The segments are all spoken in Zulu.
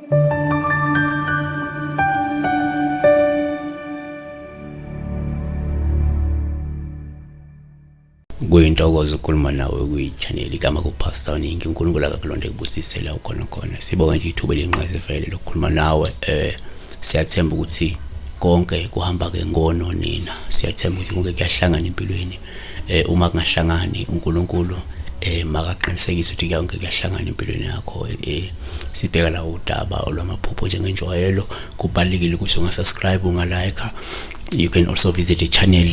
Kuyintokozo ukukhuluma nawe kwi-channel igama kuPastor Ningi. uNkulunkulu akakulonde kubusise la ukhona khona. Sibonga nje ithuba elinqayizivele lokukhuluma nawe. Siyathemba ukuthi konke kuhamba ke ngono nina. Siyathemba ukuthi konke kuyahlangana empilweni. Uma kungahlangani uNkulunkulu makaqinisekise ukuthi konke kuyahlangana empilweni yakho. Sibheka la udaba olwamaphupho njengenjwayelo. Kubalulekile ukuthi ungasubscribe, ungalike. You can also visit the channel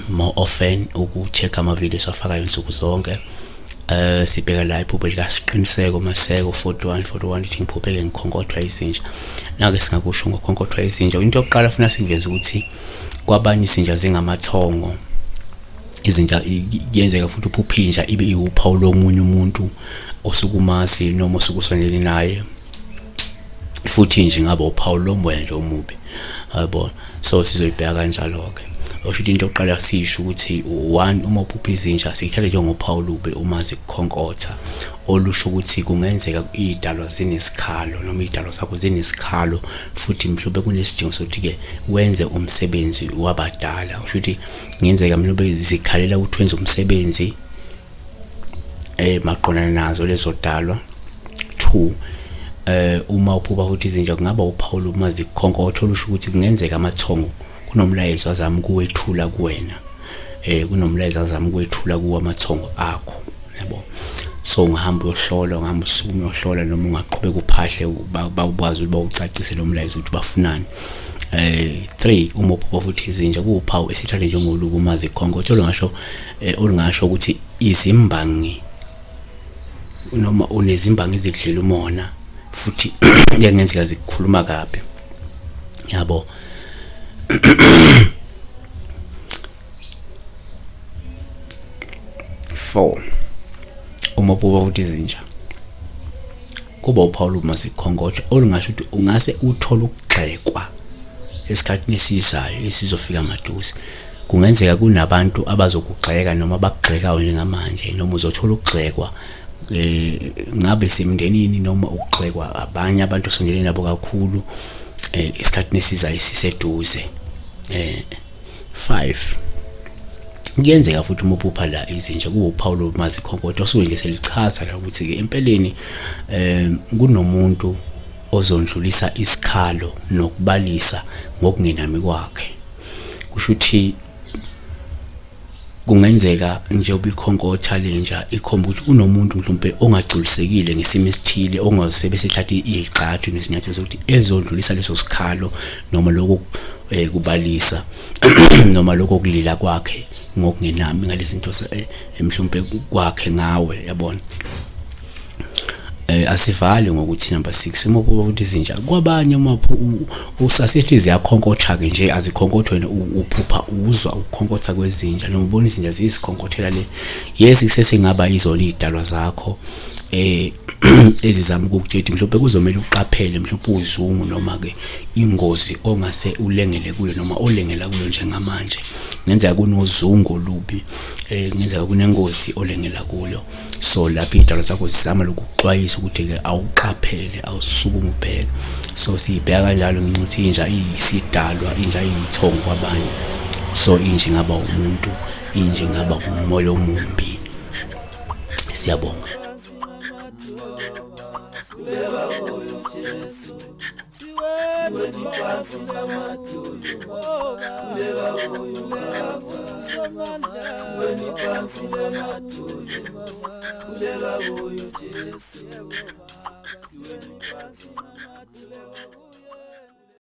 more often uku-check ama-video esiwafakayo nsuku zonke. Sibheka la iphupho likaSiqiniseko Maseko 41 41 ithi ngiphupheke ngikhonkothwa izinja. Nake singakusho ngokhonkothwa izinja. Into yokuqala funa sikuveze ukuthi kwabanye izinja zingamathongo. Izinja kuyenzeka futhi uphuphe inja ibe iwuphawu lomunye umuntu osukumazi noma osukusondele naye. Futhi nje ngabe uphawu lomoya nje omubi, yabo. So sizoyibheka kanjalo-ke. Osho ukuthi into yokuqala sisho ukuthi one, uma uphupha izinja siyithathe njengophawu olubi uma zikukhonkotha, olusho ukuthi kungenzeka iy'dalwa zinesikhalo noma iy'dalwa zakho zinesikhalo, futhi mhlawumbe kunesidingo sokuthi-ke wenze umsebenzi wabadala. Kusho ukuthi kungenzeka mhlawumbe zikhalela ukuthi wenze umsebenzi maqondana nazo lezo dalwa. Two, uma uphupha futhi izinja kungaba uphawu uma zikukhonkotha olusho ukuthi kungenzeka amathongo kunomlayezo azama ukuwethula kuwena, kunomlayezo azama ukuwethula kuwo amathongo akho, yabo. So ungahamba uyohlola, ungahamba usukume uyohlola, noma ungaqhubeka uphahle bakwazi ukuthi bawucacise lo mlayezo ukuthi bafunani. Three, uma uphupha futhi izinja kuwuphawu esithathe njengolubi uma zikhonkotha, olungasho olungasho ukuthi izimbangi noma unezimbangi ezikudlela umona, futhi kuyangenzeka zikukhuluma kabi, yabo. Four, uma uphupha futhi izinja kuba uphawu uma zikhonkotha olungasho ukuthi ungase uthole ukugxekwa esikhathini esizayo esizofika maduze. Kungenzeka kunabantu abazokugxeka noma abakugxekayo njengamanje, noma uzothola ukugxekwa ngabe semndenini noma ukugxekwa abanye abantu osondelene nabo kakhulu esikhathini esizayo esiseduze. Five, kuyenzeka futhi uma uphupha la izinja kuba uphawu lomazikhonkotha osuke nje selichaza la ukuthi-ke empeleni kunomuntu ozondlulisa isikhalo nokubalisa ngokungenami kwakhe. Kusho ukuthi kungenzeka njengoba ikhonkotha lenja ikhomba ukuthi kunomuntu mhlawumbe ongagculisekile ngesimo esithile, ongase bese ethatha igxathu nesinyathelo sokuthi ezondlulisa leso sikhalo noma lokho kubalisa noma lokho kulila kwakhe ngokungenami ngalezi zinto mhlawumbe kwakhe ngawe, yabona. Asivali ngokuthi number 6, uma uphupha futhi izinja kwabanye uma usasithi ziyakhonkotha-ke nje, azikhonkothwe wena uphupha uzwa ukukhonkotha kwezinja noma ubona izinja ziyisikhonkhothela le. Yes, kusesengaba izona iy'dalwa zakho ezizama ukukutshela mhlawumbe kuzomele uqaphele mhlawumbe uzungu noma-ke ingozi ongase ulengele kuyo noma olengela kuyo njengamanje. Kungenzeka kunozungu olubi, kungenzeka kunengozi olengela kuyo. So lapho iy'dalwa zakho zizama lokukuxwayisa ukuthi-ke awuqaphele, awusukume ubheke. So siyibheka kanjalo ngenxa yokuthi inja iyisidalwa, inja iyithongo kwabanye. So inja ingaba umuntu, inja ingaba umoya omumbi. Siyabonga. Siweni phansi namadolo.